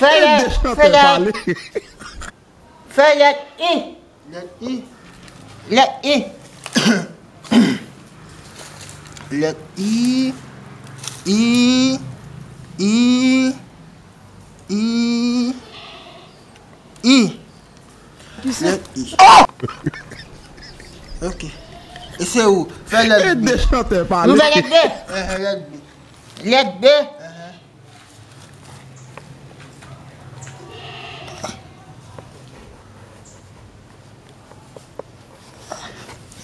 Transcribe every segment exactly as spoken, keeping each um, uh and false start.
Fè lèt, fè lèt, fè lèt I. Lèt I. Lèt I. Lèt I. I. I. I. I. Lèt I. Ok. E se ou. Fè lèt B. Nou fè lèt B. Lèt B.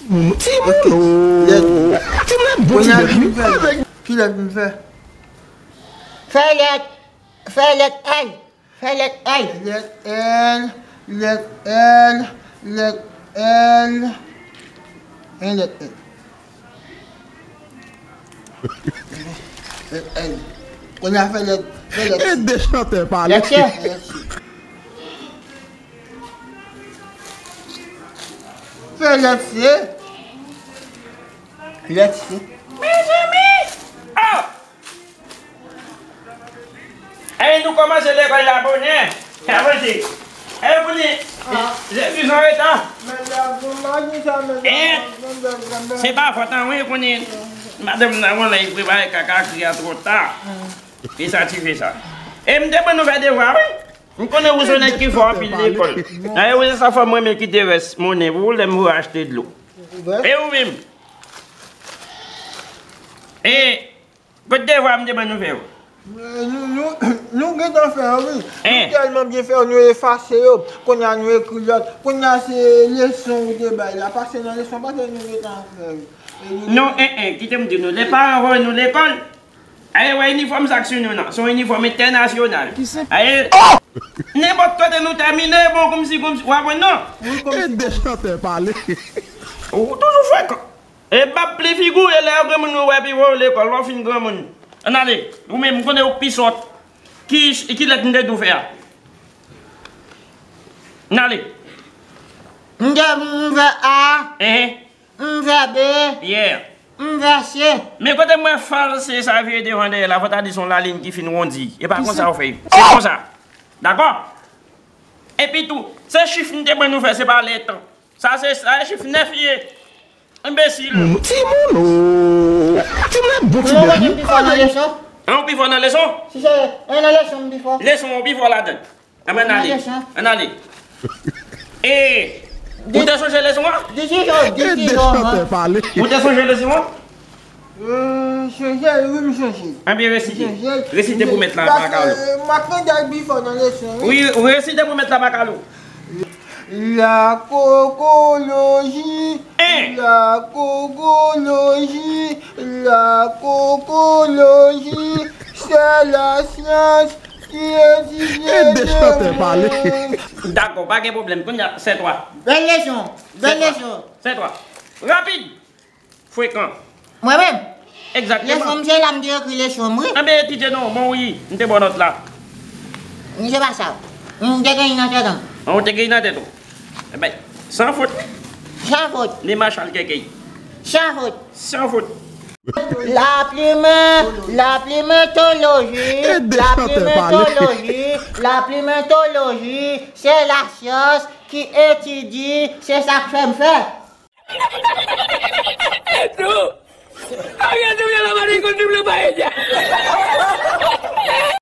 Timoun o. Timoun ap bon ti bèt wi. Ki lèt m fè? Fè lèt, fè lèt L. Fè lèt L. Lèt L, lèt L, lèt L. En lèt L. Lèt L. Kounye a fè lèt, fè lèt. E de chantè pale. Lèt C. Fè lèt C. Lèt C. Mezanmi! Oh! Ey, nou kòmanse lekòl la bonè. Avanse. Ey, konnen, Jezi an reta. Eh, se pa fòt an wi, konnen madanm nan, wè, lè li prepare kaka, kri a twò ta. E sa ti fè sa. E m te ban nou fè devwa, wi. M konnen ou se nèg ki fò anpil lekòl. Dayè, ou se sa fè mwen menm kite vès monnen pou ou lè m voye achte dlo. E ou menm? E Kot devwa m te ban nou fè yo? Nou, nou, nou gentan fè yo, wi. Nou tèlman byen fè yo, nou efase yo. Kounye a nou ekri lòt. Kounye a se leson ou te bay la. Pase nan leson, pase nou gentan fè yo. E nou Non, en, en, kite m di nou. Lè paran voye nou lekòl, aye wè inifòm sa k sou nou nan. Se yon inifòm entènasyonal. Aye, nenpòt kote nou tèmine, bon, kòmsi, kòmsi, w aprann non. Wi, kòmsi, kòmsi. Ou toujou frekan. E bab pli figire lè yon granmoun ou wè pi vre w lekòl, lè w fin granmoun. Ann ale, ou menm, m konnen ou pi sòt. Ki, ki lèt m te di w fè a? Ann ale. M fè, m fè A, m fè B, m fè C. Men kote m wè fal C sa vire devan dèyè la, fò ta di se yon lalin ki fin wondi. E pa konsa w fè. Se konsa. Dakò? Epi tou, se chif m te ban nou fè, se pa lèt. Sa se, sa se chif nèf ye. Enbesil. Timoun o. Timoun ap bon ti bèt wi. An, ou pi fò nan leson? Si se, e nan leson m pi fò. Leson ou pi fò ladan. Ann ale. Ann ale. E, ou te sonje leson an? Ou te sonje leson an? Chonje, wi, m chonje. Anben, resite. Resite pou mèt la pa ka w. M ap mande al pi fò nan leson, wi. Wi, resite pou mèt la pa ka w. La kokoloji, la kokoloji, la kokoloji, se la syans ki etidye lemonn. Dakò, pa gen pwoblèm. Kounye a, sèt twa. Bèl leson, bèl leson. Sèt twa. Rapid. Frekan. Mwen menm? Egzakteman. Leson m se la m te ekri leson m, wi. Anben, etidye non, bon, wi, m te ba w nòt la. M se pa sa. M te gen nan tèt an. An, ou te gen nan tèt ou. Enben, san fot, wi. San fot. Ni machal kèkèy. San fot. San fot. Laplimen, laplimentoloji, laplimentoloji, laplimentoloji, se lasyans ki etidye, se sa k fè m fè. Tú, había subido la maricón triple paella.